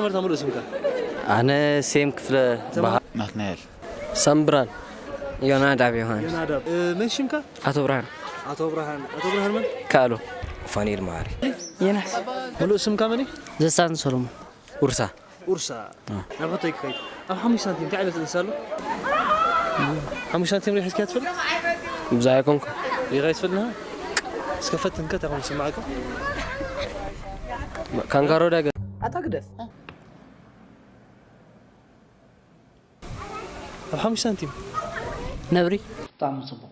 መጀመርታ ምሉእ ስምካ? ኣነ ሴም ክፍለ በሃ ናትናኤል። ሳምብራን። ዮናዳብ ዮሃንስ። ዮናዳብ። እ፣ መን ሽምካ? ኣቶ ብርሃን። ኣቶ ብርሃን። ኣቶ ብርሃን መን? ካእሎ። ፋኒኤል መሃሪ። ዮናስ። ምሉእ ስምካ መን እዩ? ዘሳን ሰሎሞን። ውርሳ። ውርሳ። አ። ናብ ሕቶይ ክኸይድ። ኣብ ሓሙሽተ ሳንቲም እንታይ ዓይነት እንስሳ ኣሎ? ሓሙሽተ ሳንቲም ሪኢኻ እስኪ ትፈልጥ? ብዛ ኣይኮንኩ። ሪኢኻ ኣይትፈልጥን? እስከ ፈትን ከ እንታይ ኮን ዝስምዓካ? ካንጋሮ ዳገ። ኣታ ግደፍ። ኣብ ሓሙሽተ ሳንቲም። ነብሪ። ብጣዕሚ ጽቡቕ።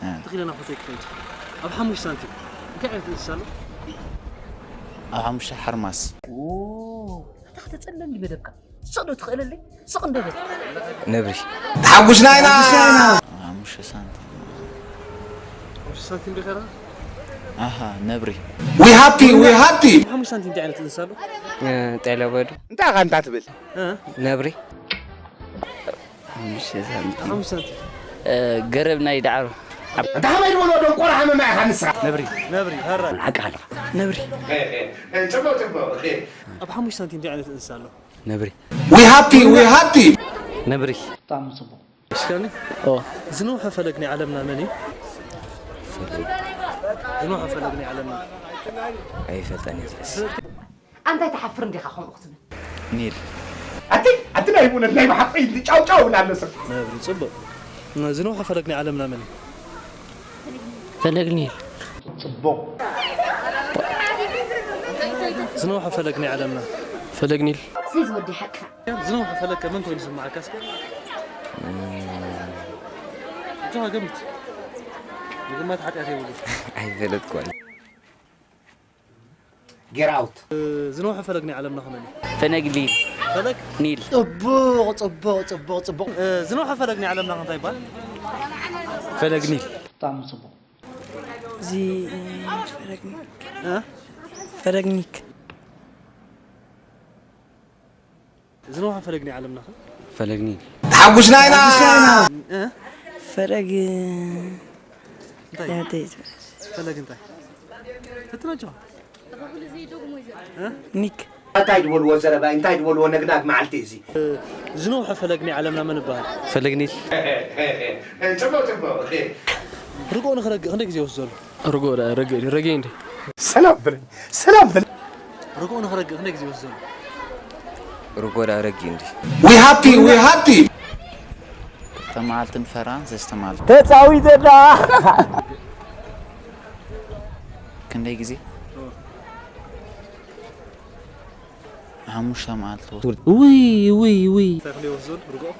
እ። ትኽኢለ ናብ ሕቶይ ክኸይድ። ኣብ ሓሙሽተ ሳንቲም እንታይ ዓይነት እንስሳ ኣሎ? ኣብ ሓሙሽተ ሓርማስ። ኦ፣ ኣታ ከተጸለኒ መደብካ። ስቕ ዶ ትኽእለለይ? ስቕ እንዶ በል። ነብሪ። ተሓጒስና ኢና። ኣብ ሓሙሽተ ሳንቲም። ሓሙሽተ ሳንቲም ዲኻ? ኣሃ፣ ነብሪ። We happy, we happy። ኣብ ሓሙሽተ ሳንቲም እንታይ ዓይነት እንስሳ ኣሎ? እ፣ ጤለ በዱ። እንታይ ኢኻ እንታ ትብል? እ? ነብሪ። ሓሙሽተ ሳንቲም። ሓሙሽተ ሳንቲም። እ፣ ገረብ ናይ ዳዕሮ። እንታ ከመይ ዝበሎ ደንቆሮ ሃመማ ኢኻ ንስኻ? ነብሪ። ነብሪ፣ ሃራይ። ሓቂ ኣለኻ። ነብሪ። ጽቡቕ፣ ጽቡቕ። ኣብ ሓሙሽተ ሳንቲም እንታይ ዓይነት እንስሳ ኣሎ? ነብሪ። We happy, we happy። ነብሪ። ብጣዕሚ ጽቡቕ። እስካኒ? ኦ። ዝነውሐ ፈለግ ናይ ዓለምና መን እዩ? ፈለግ። ዝነውሐ ፈለግ ናይ ዓለምና። ኣይፈልጠን እየ ዝሕስ። ኣንታይ ትሓፍር እንዲኻ ከምኡ ክትብል? ኒል። ኣቲ፣ ኣቲ ናይ ብእውነት ናይ ብሓቂ እንዲ ጫው ጫው ይብል ኣሎ ሰብ። ነብሪ፣ ጽቡቕ። ዝነውሐ ፈለግ ናይ ዓለምና መን እዩ? ፈለግ ኒል። ጽቡቕ። ዝነውሐ ፈለግ ናይ ዓለምና። ፈለግ ኒል። እዚ ወዲ ሓቅኻ። ዝነውሐ ፈለግ ከ መን ኮይኑ ይስምዓካ እስከ? እጆኻ ገምት። ምግማት ሓጢኣት የብሉን። ኣይፈለጥኩዋን። Get out። ዝነውሐ ፈለግ ናይ ዓለምና ከመን እዩ? ፈለግ ኒል። ፈለግ? ኒል። ጽቡቕ፣ ጽቡቕ፣ ጽቡቕ፣ ጽቡቕ። ዝነውሐ ፈለግ ናይ ዓለምና ከ እንታይ ይባሃል? ፈለግ ኒል። ብጣዕሚ ጽቡቕ። እዚ፣ ፈለግ ኒክ። እ? ፈለግ ኒክ። ዝነውሐ ፈለግ ናይ ዓለምና ከ? ፈለግ ኒል። ተሓጒስና ኢና። እ? ፈለግ እንታይ? ያተይ። ፈለግ እንታይ? ፈትናቸው። እ? ኒክ። እንታይ ዝበልዎ ዘረባ፣ እንታይ ዝበልዎ ነግናግ መዓልቲ እዚ? ዝነውሐ ፈለግ ናይ ዓለምና መን ይበሃል? ፈለግ ኒል። ጽቡቕ፣ ጽቡቕ። ርግኦ ንኽረግእ ክንደይ ግዜ ይወስደሉ? ርግኦ ደኣ ረግእ፣ ረግእ እንዴ? ሰላም በለኝ፣ ሰላም በለኝ። ርግኦ ንኽረግእ ክንደይ ግዜ ይወስደሉ? ርግኦ ደኣ ረግእ እንዴ? We happy, we happy። ክልተ መዓልትን ፈራን ሰለስተ መዓልቲ። ተጻዊተና። ክንደይ ግዜ? ሓሙሽተ መዓልቲ። ውይ፣ ውይ፣ ውይ። እንታይ ክንደይ ይወስደሉ ርግኦ?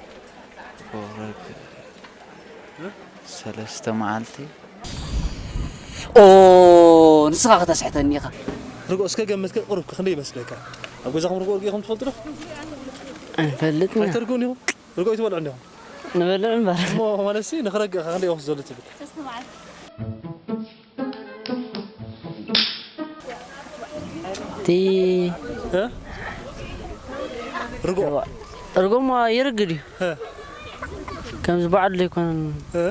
ሰለስተ መዓልቲ። ኦ፣ ንስኻ ከተስሕተኒ ኢኻ። ርግኦ እስከ ገምት፣ ከ ቁሩብ ክንደይ ይመስለካ? ኣብ ገዛኹም ርግኦ ርጊእኹም ትፈልጡ ዶ? ኣይንፈልጥን ኢና። ኣይተርግኡን ኢኹም? ርግኦ ኣይትበልዑ እንዲኹም? ንበልዕ እምበር። እሞ ማለት ሲ ንኽረግእ ክንደይ ይወስደሉ ትብል? እቲ እ? ርግኦ። ርግኦማ ይርግድ እዩ። እ? ከምዚ ባዕሉ ኣይኮነን። እ?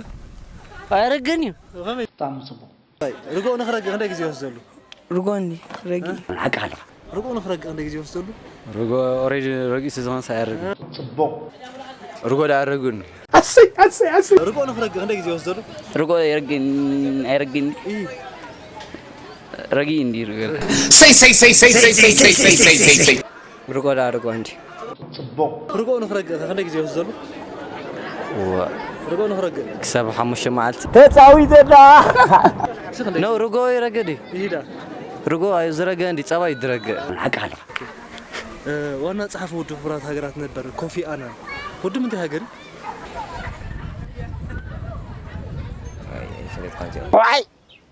ኣይርግን እዩ። ከመይ? ብጣዕሚ ጽቡቕ። ርግኦ ንኽረግእ ክንደይ ግዜ ይወስደሉ? ርግኦ እንዲ ረጊ። ሓቂ ኣለኻ። ርግኦ ንኽረግእ ክንደይ ግዜ ይወስደሉ? ርግኦ ኦሬዲ ረጊኡ ስለ ዝኾነስ ኣየርግን። ጽቡቕ። ርግኦ ደኣ ኣረግን። ኣሰይ፣ ኣሰይ፣ ኣሰይ። ርግኦ ንኽረግእ ክንደይ ግዜ ይወስደሉ? ርግኦ የርግን፣ ኣይረግን። እይ። ረጊ እንዲ ርግኦ። ሰይ፣ ሰይ፣ ሰይ። ርግኦ ደኣ ርግኦ እንዲ። ጽቡቕ። ርግኦ ንኽረግእ ከ ክንደይ ግዜ ይወስደሉ? እዋ። ርግኦ ንኽረግእ። ክሳብ ሓሙሽተ መዓልቲ። ተጻዊተና። እሺ፣ ክንደይ? ኖ፣ ርግኦ ይረግእ ድዩ? ይሂዳ። ርግኦ ኣዩ ዝረግእ እንዲ ጸባ እዩ ዝረግእ። ሓቂ ሓቂ። እ፣ ዋና ጸሓፊ ውድብ ሕቡራት ሃገራት ነበር ኮፊ ኣናን ወዲ ምንታይ ሃገር እዩ? ኣይ፣ ኣይፈለጥኳን እዚኣ። ዋይ!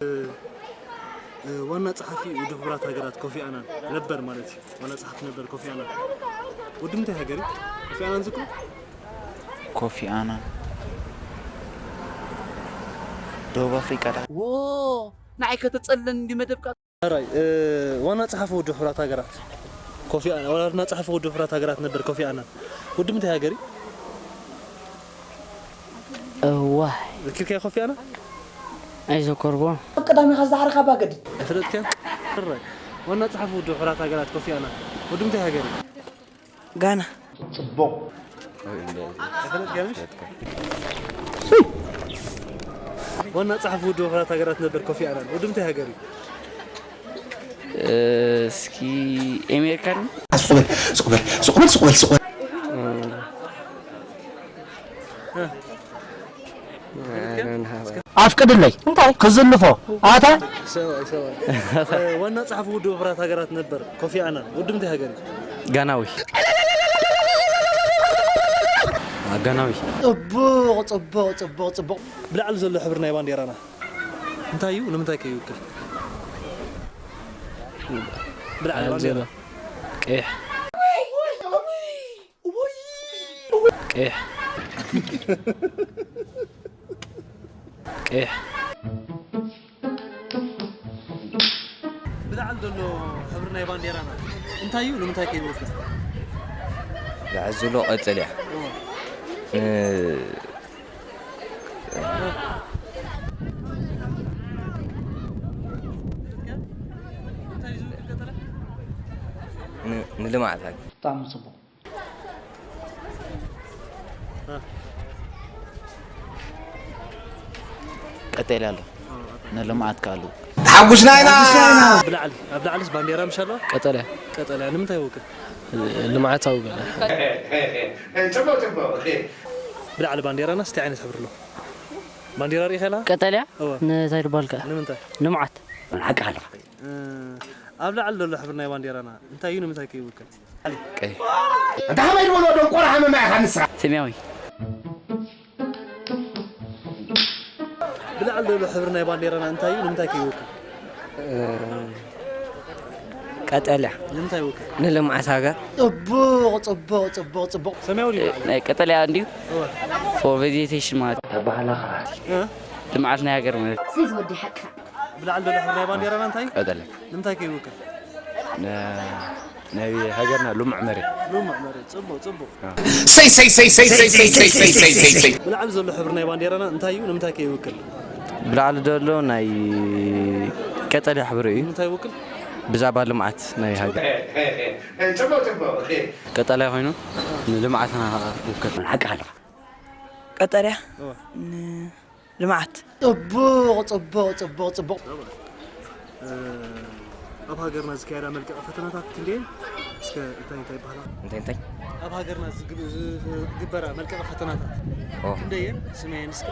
እ፣ እ፣ ዋና ጸሓፊ ውድብ ሕቡራት ሃገራት ኮፊ ኣናን ነበር ማለት እዩ። ዋና ጸሓፊ ነበር ኮፊ ኣናን። ወዲ ምንታይ ሃገር እዩ? ኮፊ ኣናን ዝክሩ? ኮፊ ኣናን። ደቡብ ኣፍሪቃ ዳ። ዎ፣ ንዓይ ከተጸለኒ እንዲ መደብካ። ኣራይ፣ እ፣ ዋና ጸሓፊ ውድብ ሕቡራት ሃገራት ኮፊ ኣናን፣ ዋና ጸሓፊ ውድብ ሕቡራት ሃገራት ነበር ኮፊ ኣናን። ወዲ ምንታይ ሃገር እዩ? እዋይ። ዘኪርካዮ ኮፊ ኣናን? ኣይዘከርኩን። ኣብ ቀዳሚኻ ዝደሓርካ ባገዲ። ኣይፈለጥካዮ? ሕራይ። ዋና ጸሓፊ ውድብ ሕቡራት ሃገራት ኮፊ ኣናን። ወዲ ምንታይ ሃገር እዩ? ጋና። ጽቡቕ። ኣይፈለጥካዮምሽ? ዋና ጸሓፊ ውድብ ሕቡራት ሃገራት ነበር ኮፊ ኣናን ወዲ ምንታይ ሃገር እዩ? እስኪ ኤሜሪካን ስቕ በል ስቕ በል ስቕ በል ስቕ በል ስቕ በል። ኣፍቅድለይ እንታይ? ክዝልፎ ኣታ ሰብኣይ ሰብኣይ ዋና ጸሓፊ ውድብ ሕቡራት ሃገራት ነበር ኮፊ ኣናን ወዲ ምንታይ ሃገር እዩ? ጋናዊ ጋናዊ ጽቡቕ ጽቡቕ ጽቡቕ ጽቡቕ ብላዕሊ ዘሎ ሕብሪ ናይ ባንዴራና እንታይ እዩ? ንምንታይ ከ ይውክል? ብላዕሊ ባንዴራ ቀይሕ ቀይሕ ቀይሕ ብላዕሊ ዘሎ ሕብሪ ናይ ባንዴራና እንታይ እዩ? ንምንታይ ከ ይውክል? ላዕሊ ዘሎ ቀጠልያ ንልምዓት ሃገር ብጣዕሚ ጽቡቕ ቀጠልያ ኣሎ ንልምዓት ካሉ ተሓጉስና ኢና። ብላዕሊ ኣብ ላዕሊስ ባንዴራ ምሽ ኣለዋ? ቀጠልያ ቀጠልያ ንምንታይ ይውክል? ልምዓታዊ ገለ ብላዕሊ ባንዴራና ስታይ ዓይነት ሕብሪ ኣሎ? ባንዴራ ርኢኻ ኢኻ? ቀጠልያ እወ። ንታይ ዝበሃል ከ ንምንታይ? ልምዓት ሓቂ ኣለኻ እ፣ ኣብ ላዕሊ ዘሎ ሕብሪ ናይ ባንዴራና እንታይ እዩ? ንምንታይ ከ ይውክል? እንተ ሓመድ በሎ ደንቆሮ ሓመማ ኢኻ ንስኻ። ሰማያዊ ብላዕሊ ዘሎ ሕብሪ ናይ ባንዴራና እንታይ እዩ? ንምንታይ ከ ይውክል? ቀጠልያ ንምንታይ ይውክል? ንልምዓት ሃገር ጽቡቕ ጽቡቕ ጽቡቕ ጽቡቕ ሰማያዊ ድዩ? ናይ ቀጠልያ እንድዩ እወ። ፎር ቬጀቴሽን ማለት ተባህላ ኸዓ እ? ልምዓት ናይ ሃገር ማለት እዚ ወዲ ሓቅኻ ብላዕሊ ዘሎ ሕብሪ ናይ ባንዴራና እንታይ እዩ? ቀጠልያ ንምንታይ ከ ይውክል? ናይ ሃገርና ልሙዕ መሬት ልሙዕ መሬት ጽቡቕ ጽቡቕ ሰይ ሰይ ሰይ ሰይ ሰይ ሰይ ሰይ ሰይ ሰይ ሰይ ብላዕሊ ዘሎ ሕብሪ ናይ ባንዴራና እንታይ እዩ? ንምንታይ ከ ይውክል? ብላዕሊ ዘሎ ናይ ቀጠልያ ሕብሪ እዩ ንምንታይ ይውክል? ብዛዕባ ልምዓት ናይ ሃገር ጽቡቕ ጽቡቕ ቀጠልያ ኮይኑ ንልምዓትና ውከል ሓቂ ሓለኻ ቀጠልያ እወ። ንልምዓት ጽቡቕ ጽቡቕ ጽቡቕ ጽቡቕ ኣብ ሃገርና ዝካየዳ መልቀቂ ፈተናታት ክንደየን? እስከ እንታይ እንታይ ይበሃላ? እንታይ እንታይ ኣብ ሃገርና ዝግብ- ዝግበራ መልቀቂ ፈተናታት ኦ። ክንደየን? ስመየን እስከ።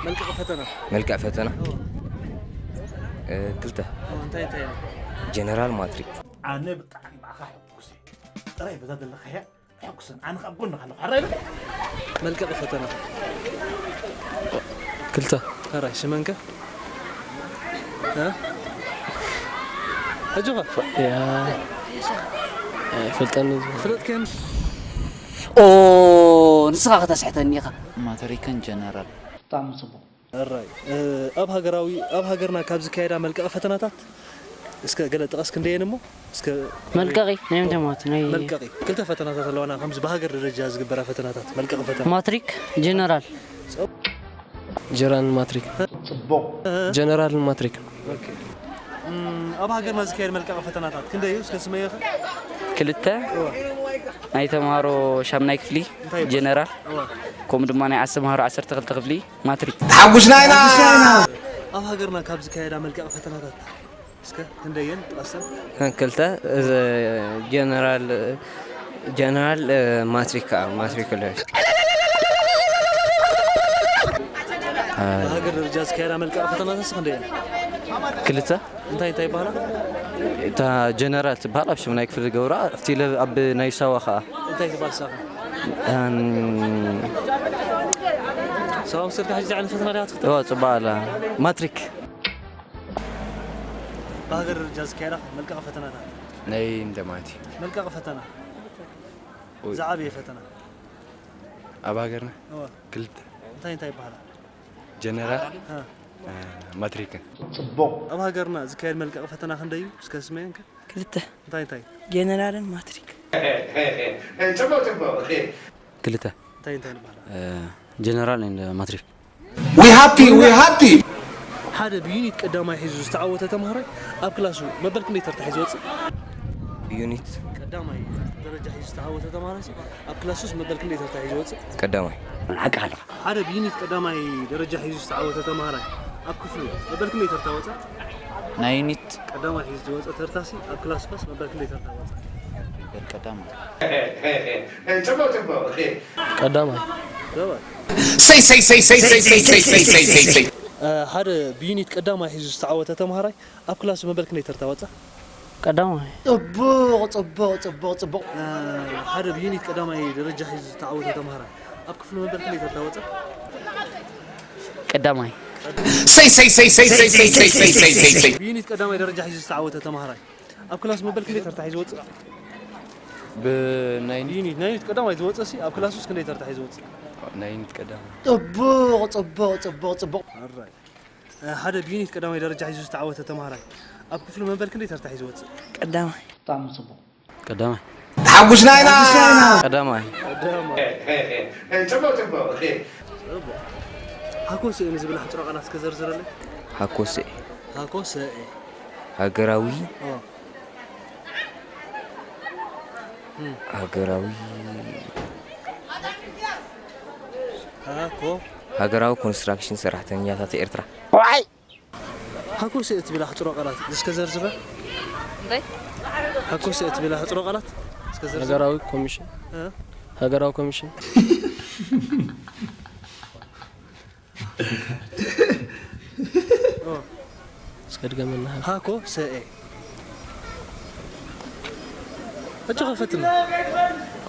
መልቀቂ ፈተና መልክዕ ፈተና ኦ፣ እ፣ ክልተ ኦ፣ እንታይ እንታይ ነው? ጀነራል ማትሪክ ኣነ ብጣዕሚ ብኣኻ ሕጉስ እየ ጥራይ በዛ ዘለኻያ ሕጉስን ኣነ ካብ ጎንኻ ኣለኹ ሕራይ በል መልቀቂ ፈተና ክልተ ሕራይ ሽመንከ ሕጅኸ ያ ኣይፈልጠኒ ፍለጥከን ኦ ንስኻ ከተስሕተኒ ኢኻ ማትሪክን ጀነራል ብጣዕሚ ጽቡቕ ሕራይ ኣብ ሃገራዊ ኣብ ሃገርና ካብ ዝካየዳ መልቀቂ ፈተናታት እስከ ገለ ጥቐስ ክንደየን እሞ እስከ መልቀቂ ናይ ምንታይ ማለት ናይ መልቀቂ ክልተ ፈተናታት ኣለዋና ከምዚ ብሃገር ደረጃ ዝግበራ ፈተናታት መልቀቂ ፈተና ማትሪክ ጀነራል ጀራን ማትሪክ ጽቡቕ ጀነራል ማትሪክ ኦኬ እም፣ ኣብ ሃገርና ዝካየድ መልቀቂ ፈተናታት ክንደይ እዩ እስከ ስመዮ ክልተ ናይ ተምሃሮ ሻምናይ ክፍሊ ጀነራል ከምኡ ድማ ናይ ዓሰርተ ተምሃሮ ዓሰርተ ክልተ ክፍሊ ማትሪክ ተሓጉስና ኢና ኣብ ሃገርና ካብ ዝካየዳ መልቀቂ ፈተናታት እስከ ክንደየን ጥቀሰን ክልተ እዚ ጀነራል ጀነራል ማትሪክ ማትሪክ ብሃገር ደረጃ ዝካየዳ መልቀቂ ፈተናታት እስከ ክንደየን ክልተ እንታይ እንታይ ይበሃላ እታ ጀነራል ትበሃል ኣብ ሽምናይ ክፍሊ ገብራ ኣብቲ ኣብ ናይ ሳዋ ከዓ እንታይ ትበሃል ሳዋ ሳዋ ምስልካ ሕጂ ዓይነት ፈተና ዲያ ትኽእል ጽቡቅ ኣላ ማትሪክ ብሃገር ደረጃ ዝካየዳ መልቀቂ ፈተናታት ናይ እንደማት መልቀቂ ፈተና ዝዓበየ ፈተና ኣብ ሃገርና እወ ክልተ እንታይ እንታይ ይበሃላ ጀነራል እ ማትሪክን ጽቡቕ ኣብ ሃገርና ዝካየድ መልቀቂ ፈተና ክንደይ እዩ እስከ ስመየንከ ክልተ እንታይ እንታይ ጀነራልን ማትሪክ ጽቡቕ ጽቡቕ ክልተ እንታይ እንታይ ንበሃላ ጀነራል and ማትሪክ We happy, we happy. ሓደ ብዩኒት ቀዳማይ ሒዙ ዝተዓወተ ተምሃራይ ኣብ ክላሱ መበል ክንደይ ተርታ ሒዙ ይወፅእ? ብዩኒት ቀዳማይ ደረጃ ሒዙ ዝተዓወተ ተምሃራይ ኣብ ክላስ ውስጥ መበል ክንደይ ተርታ ሒዙ ይወፅእ? ቀዳማይ። ሓቅኻ ኣለኻ። ሓደ ብዩኒት ቀዳማይ ደረጃ ሒዙ ዝተዓወተ ተምሃራይ ኣብ ክፍሉ መበል ክንደይ ተርታ ወፀ? ናይ ዩኒት ቀዳማይ ሒዙ ዝወፀ ተርታሲ ኣብ ክላስ ኳስ መበል ክንደይ ተርታ ወፀ? ቀዳማይ። ጽቡቅ ጽቡቅ። ቀዳማይ። ሰብኣይ ሰይ ሰይ ሰይ ሰይ ሰይ ሰይ ሰይ ሰይ ሰይ ሰይ ሰይ ሓደ ብዩኒት ቀዳማይ ሒዙ ዝተዓወተ ተምሃራይ ኣብ ክላሱ መበል ክንደይ ተርታ ወፀ? ቀዳማይ። ጽቡቕ ጽቡቕ ጽቡቕ ጽቡቕ። ሓደ ብዩኒት ቀዳማይ ደረጃ ሒዙ ዝተዓወተ ተምሃራይ ኣብ ክፍሉ መበል ክንደይ ተርታ ወፀ? ቀዳማይ። ሰይ ሰይ ሰይ ሰይ ሰይ ሰይ ሰይ ሰይ ሰይ ሰይ ብዩኒት ቀዳማይ ደረጃ ሒዙ ዝተዓወተ ተምሃራይ ኣብ ክላሱ መበል ክንደይ ተርታ ሒዙ ወፅእ? ብናይ ዩኒት ብዩኒት ናይ ዩኒት ቀዳማይ ዝወፀ ሲ ኣብ ክላሱ ውስጥ ክንደይ ተርታ ሒዙ ወፅእ? ናይ ዩኒት ቀዳማይ። ጽቡቕ ጽቡቕ ጽቡቕ ጽቡቕ። ኣራይ ሓደ ብዩኒት ቀዳማይ ደረጃ ሒዙ ዝተዓወተ ተምሃራይ ኣብ ክፍሉ መበል ክንደይ ተርታ ሒዙ ወፅእ? ቀዳማይ። ብጣዕሚ ጽቡቕ። ቀዳማይ። ተሓጉስና ኢና። ቀዳማይ። ጽቡቅ ጽቡቅ። ሃኮ ስኤ ንዝብል ኣሕጽሮ ቃላት እስከ ዘርዝረለይ። ሃኮ ስኤ። ሃኮ ሰኤ ሃገራዊ ኦ፣ ሃገራዊ ሃኮ ሃገራዊ ኮንስትራክሽን ሰራሕተኛታት ኤርትራ። ሃኮ ስኤ ትብል ኣሕጽሮ ቃላት እስከ ዘርዝረ። እንታይ? ሃኮ ስኤ ትብል ኣሕጽሮ ቃላት እስከ ዘርዝረ። ሃገራዊ ኮሚሽን እ? ሃገራዊ ኮሚሽን ኦ፣ እስከ ድገመና። ሃኮ ሰኤ ሕጂ ከፈትና።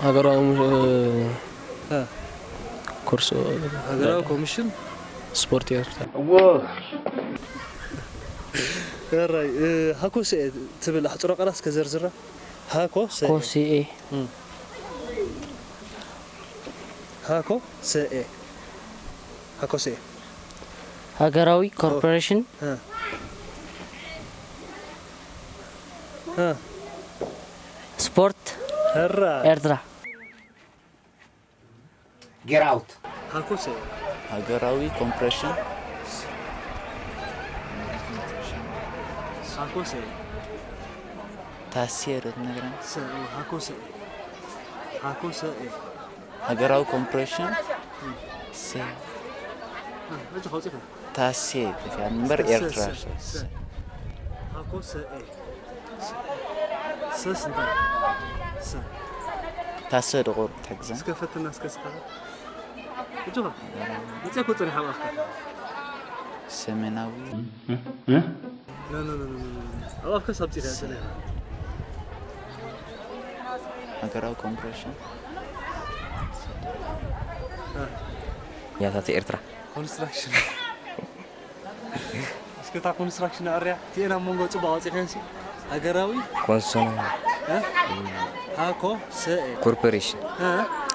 ሃገራዊ እ፣ እ፣ ኮርሶ ሃገራዊ ኮሚሽን ስፖርት ኤርትራ። ራይ ሃኮ ስኤ ትብል ኣሕጽሮ ቃላት እስከ ዘርዝራ። ሃኮ ስኤ ኮሲኤ ሃኮ ስኤ ሃኮ ስኤ ሃገራዊ ኮርፖሬሽን እ፣ እ፣ ስፖርት ራ ኤርትራ። Get out. ሃኮ ስኤ ሃገራዊ ኮርፖሬሽን ሃኮ ስኤ ታሴ ዶ ትነግረን? ሰ ሃኮ ስኤ ሃኮ ስኤ ሃገራዊ ኮርፖሬሽን ሴ ሕጂ ከውፅእካ ታሴ ትካ እምበር ኤርትራ ሃኮ ሰኤ ሰስ እንታይ ሰ ታሰ ድቑር ትሕግዘን እስከ ፈትና እስከ ስኻ እጆኻ መፅያ ኮ ፅኒሕ ኣብ ኣፍካ ሰሜናዊ ኣብ ኣፍካ ሳብፂካ ፅኒሕ ሃገራዊ ኮርፖሬሽን ኛታት ኤርትራ ኮንስትራክሽን እስከ እታ ኮንስትራክሽን ኣርያ እቲኤን ኣብ መንጎ ፅቡቅ ኣውፂኸን ሲ ሃገራዊ ኮንሶና እ? ሃኮ ሰኤ ኮርፖሬሽን እ?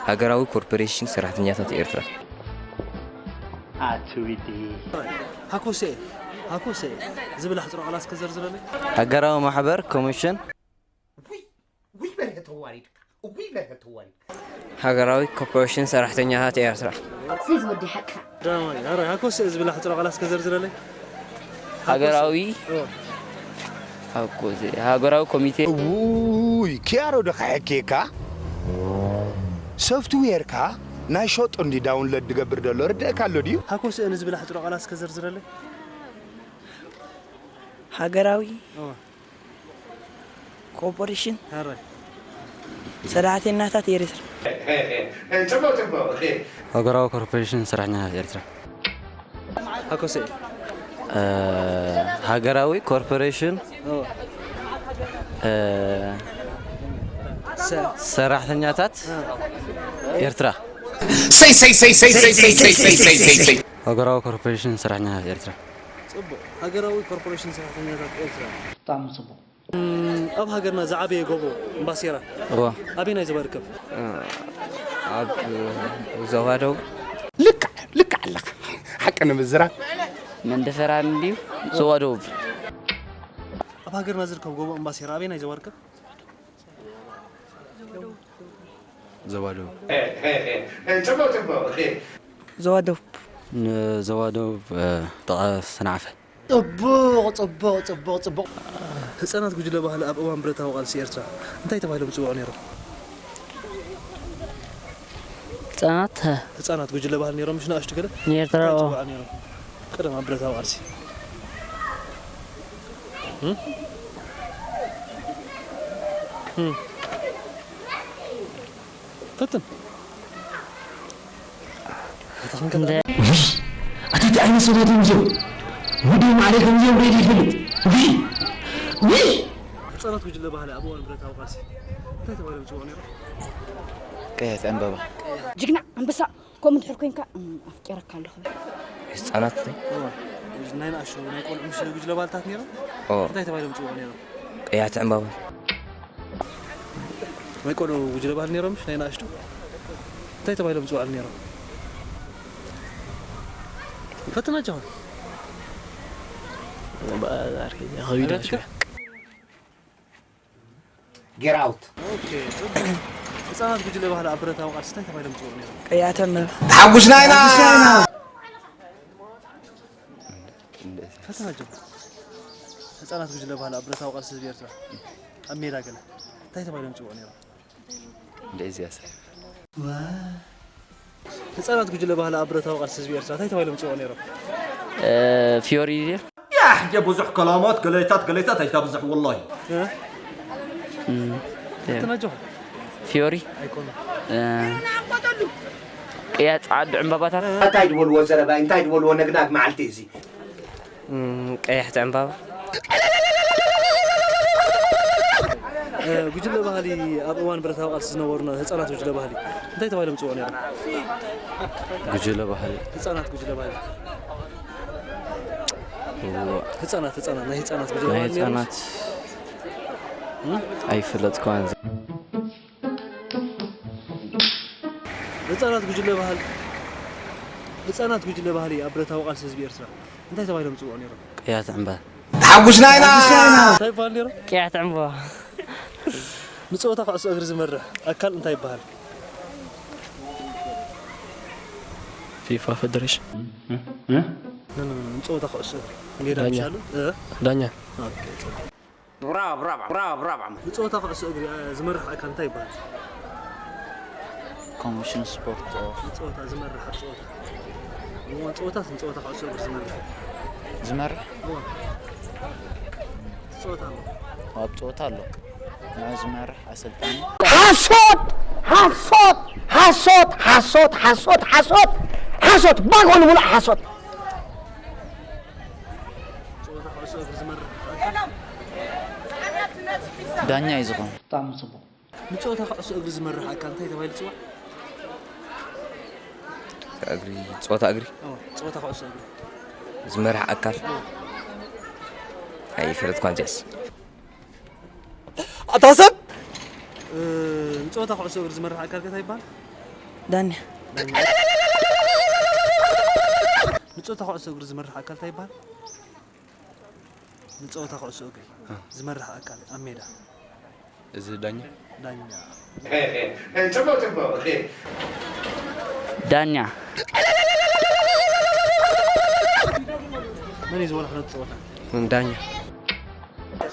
ሃገራዊ ኮርፖሬሽን ሰራሕተኛታት ኤርትራ ኣትዊዲ ሃኮ ሰኤ ሃኮ ሰኤ ዝብል ኣሕፅሮ ቃላት እስከ ዘርዝረለይ ሃገራዊ ማሕበር ኮሚሽን ውይ በርሀ ተዋሪድካ ውይ በርሀ ተዋሪድካ ሃገራዊ ኮርፖሬሽን ሰራሕተኛታት ኤርትራ ስዝ ወዲ ሓቅካ ዳማይ ዳማይ ሃኮ ሰኤ ዝብል ኣሕፅሮ ቃላት እስከ ዘርዝረለይ ሃገራዊ ኦ፣ ሃኮ- ሃገራዊ ኮሚቴ ውይ ኪያሮ ዶ ከሐኬካ ሶፍትዌርካ ናይ ሸጦ እንዲ ዳውንሎድ ድገብር ደሎ ርድእካ ኣሎ ድዩ ሃኮ ሰኤ ንዝብል ኣሕፅሮ ቃላት እስከ ዘርዝረለይ ሃገራዊ ኦ፣ ኮርፖሬሽን ዳማይ ሰራሕተኛታት ኤርትራ። ጽቡቅ ጽቡቅ። ሃገራዊ ኮርፖሬሽን ሰራሕተኛታት ኤርትራ ሃኮ ሰኤ እ፣ ሃገራዊ ኮርፖሬሽን ኦ፣ እ፣ ሰ ሰራሕተኛታት ኤርትራ ሰይ ሰይ ሰይ ሰይ ሰይ ሰይ ሰይ ሰይ ሰይ ሃገራዊ ኮርፖሬሽን ሰራሕተኛታት ኤርትራ ፅቡቅ ሃገራዊ ኮርፖሬሽን ሰራሕተኛታት ኤርትራ ብጣዕሚ ጽቡቕ። ኣብ ሃገርና ዝዓበየ ጎቦ እምባሴራ እዋ ኣበይናይ ዝባርከብ ኣብ ዞባ ደቡብ ልክዕ ልክዕ ኣለኻ ሓቂ ንምዝራብ መንደፈራ እንድዩ ዞባ ደቡብ። ኣብ ሃገርና ዝርከብ ጎቦ እምባሴራ ኣበይናይ ዝባርከብ ዞባ ደቡብ ጽቡቅ ጽቡቅ። ዞባ ደቡብ ንዞባ ደቡብ ጥቓ ሰንዓፈ ጽቡቕ ጽቡቕ ጽቡቕ ጽቡቕ። ህጻናት ጉጅለ ባህሊ ኣብ እዋን ብረታዊ ቃልሲ ኤርትራ እንታይ ተባሂሎም ይጽውዑ ነይሮም? ህጻናት ህጻናት ጉጅለ ባህሊ ነይሮም፣ ምሽ ንኣሽቱ ገለ ንኤርትራ እንታይ ይጽውዑ ነይሮም? ቀደም ኣብ ብረታዊ ቃልሲ እም? እም? ፈትን እንደ ውይ ኣቲ እንታይ ዓይነት ሰባት እዮም እዚኦም? ወዲ ማዕረ ከምዚኦም ሬድ ይፈልጥ ውይ ውይ ህጻናት ጉጅለ ባህሊ ኣብ እዋን ብረታዊ ቃልሲ እንታይ ተባሂሎም ይጽውዑ ነይሮም? ቀያት ዕምበባ ጅግና ኣንበሳ ከምኡ ድሕር ኮንካ እም፣ ኣፍቂረካ ኣለኹ ህፃናት እዋ፣ ናይ ንኣሽቱ ናይ ቆልዑ ምሽ ጉጅለ ባህልታት ነይሮም? ኦ እንታይ ተባሂሎም ይጽውዑ ነይሮም? ቀያት ዕምበባ ናይ ቆልዑ ጉጅለ ባህሊ ነይሮም ምሽ ናይ ንኣሽቱ እንታይ ተባሂሎም ይጽውዑ ነይሮም? ፈትና ጃውን ከቢዳ ሽያ Get out. ኦኬ፣ ጽቡቅ። ህጻናት ጉጅለ ባህሊ ኣብ ብረታዊ ቃልሲ እንታይ ተባሂሎም ይጽውዑ ነይሮም? ቀያተመ ተሓጉስና ኢና። ፈተና ጀምር። ህጻናት ጉጅለ ባህሊ ኣብ ብረታዊ ቃልሲ ህዝቢ ኤርትራ ኣብ ሜዳ ገለ እንታይ ተባሂሎም ይጽውዑ ነይሮም? እንደዚያ ሰ ህጻናት ጉጅለ ባህሊ ኣብ ብረታዊ ቃልሲ ህዝቢ ኤርትራ እንታይ ተባሂሎም ይጽውዑ ነይሮም? ፊዮሪ ድዩ? ያሕ ጀ ብዙሕ ከላማት ገለይታት ገለይታት ኣይታብዝሕ ወላሂ። እ? ፈተና ጀምር። ፊዮሪ ኣይኮነ። ቅያ ጻዕዱ ዕምባባታት እንታይ ዝበልዎ ዘረባ እንታይ ዝበልዎ ነግናግ መዓልቲ እዚ ቀያሕቲ ዕምባባ ጉጅለ ባህሊ ኣብ እዋን ብረታዊ ቃልሲ ዝነበሩ ህፃናት ጉጅለ ባህሊ እንታይ ተባሂሎም ይፅውዑ ነይሮም? ጉጅለ ባህሊ ህፃናት ጉጅለ ባህሊ እዋ፣ ህፃናት ህፃናት ናይ ህፃናት ጉጅለ ናይ ባህሊ ነይሮም? ህፃናት ኣይፈለጥኳን። ህፃናት ጉጅለ ባህሊ ህፃናት ጉጅለ ባህሊ ኣብ ብረታዊ ቃልሲ ህዝቢ ኤርትራ እንታይ ተባሂሎም ይፅውዑ ነይሮም? ቅያት ዕምባባ ተሓጉስና ኢና። እንታይ ይበሃል ነይሮም? ቅያሕቲ ዕምባባ ንፀወታ ኩዕሶ እግሪ ዝመርሕ ኣካል እንታይ ይበሃል? ፊፋ ፌደሬሽን ንፀወታ ኩዕሶ እግሪ ሜዳ ዳኛ። ምሻሉ ዳኛ ብራብ ራብ ብራብ ራብ ንፀወታ ኩዕሶ እግሪ እ፣ ዝመርሕ ኣካል እንታይ ይበሃል? ኮሚሽን ስፖርት ኦፍ ንፀወታ ዝመርሕ ኣብ ፀወታ እዋን ፀወታ ንፀወታ ኩዕሶ እግሪ ዝመርሕ ዝመርሕ እዋ ፀወታ ኣሎ ኣብ ፀወታ ኣሎ ንዑ ዝመርሕ ኣሰልጣኒ ሓሶት ሓሶት ሓሶት ሓሶት ሓሶት ሓሶት ሓሶት ባጎ ንምሉእ ሓሶት ፀወታ ኩዕሶ እግሪ ዝመርሕ ዳኛ እዩ ዝኾን። ብጣዕሚ ፅቡቅ ንፀወታ ኩዕሶ እግሪ ዝመርሕ ኣካል እንታይ ተባሂሉ ይፅዋዕ? እግሪ ፀወታ እግሪ ኦ፣ ፀወታ ኩዕሶ እግሪ ዝመርሕ ኣካል ኣይፈለጥኳን ዚያስ ኣታ ሰብ እ፣ ንፀወታ ኩዕሶ እግሪ ዝመርሕ ኣካል ከ እንታይ ይበሃል? ዳንያ ንፀወታ ኩዕሶ እግሪ ዝመርሕ ኣካል እንታይ ይበሃል? ንፀወታ ኩዕሶ እግሪ ዝመርሕ ኣካል ኣብ ሜዳ እዚ ዳኛ ዳኛ ፅቡቅ ፅቡቅ ዳኛ መን እዩ ዝመርሕ ነቲ ፀወታ? ዳኛ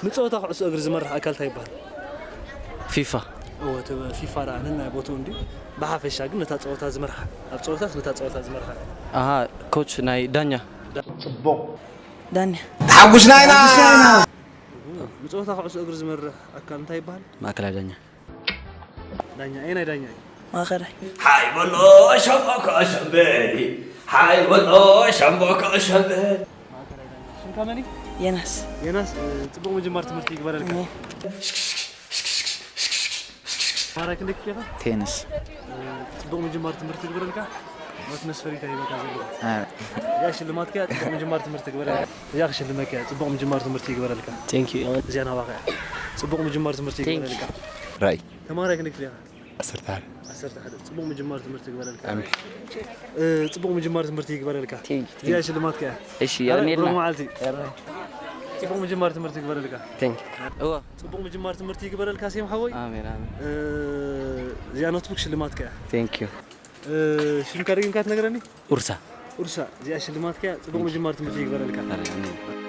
ንፀወታ ኩዕሶ እግሪ ዝመርሕ ኣካል እንታይ ይበሃል? ፊፋ እወ እቲ ፊፋ ደኣ ነናይ ቦትኡ እንዲ ብሓፈሻ ግን ነታ ፀወታ ዝመርሓ ኣብ ፀወታስ ነታ ፀወታ ዝመርሓ ኣሃ ኮች ናይ ዳኛ ፅቡቅ ዳንያ ተሓጉስና ኢና። ንፀወታ ኩዕሶ እግሪ ዝመርሕ ኣካል እንታይ ይበሃል? ማእከላይ ዳኛ ዳኛ ኣየናይ ዳኛ እዩ? ማእኸላይ ሓይ በሎ ሸምበቆ ሸምበል ሓይ በሎ ሸምበቆ ሸምበል ሽምካ መን እዩ? የናስ የናስ እ፣ ፅቡቅ ምጅማር ትምህርቲ ይግበረልካ። ማራ ክንደይ ክፍሊ ኢኻ? ቴንስ እ፣ ፅቡቅ ምጅማር ትምህርቲ ይግበረልካ። ኖት መስፈሪታ ይበካ ዘለዎ ኣረ፣ እዚኣ ሽልማትካ እያ። ፅቡቅ ምጅማር ትምህርቲ ይግበረልካ። እዚኣ ክሽልመካ እያ። ፅቡቅ ምጅማር ትምህርቲ ይግበረልካ። ቴንክ ዩ እዚኣ ናባኻ እያ። ፅቡቅ ምጅማር ትምህርቲ ይግበረልካ። ራይ ተማሃራይ ክንደይ ክፍሊ ኢኻ? ዓሰርተ ሓደ ዓሰርተ ሓደ ፅቡቅ ምጅማር ትምህርቲ ይግበረልካ። ኣሜን። እ፣ ፅቡቅ ምጅማር ትምህርቲ ይግበረልካ። ቴንክ ዩ እዚኣ ሽልማትካ እያ። እሺ ኣረ፣ የርኔልና ብሩኽ መዓልቲ። ፅቡቅ ምጅማር ትምህርቲ ይግበረልካ። ቴንክ እወ ፅቡቅ ምጅማር ትምህርቲ ይግበረልካ ሴም ሓወይ። ኣሜን ኣሜን እ፣ እዚኣ ኖትቡክ ሽልማትካ እያ። ቴንክ ዩ እ፣ ሽምካ ደጊምካ ትነግረኒ? ኡርሳ ኡርሳ እዚኣ ሽልማትካ እያ። ፅቡቅ ምጅማር ትምህርቲ ይግበረልካ። ኣረ፣ ኣሜን።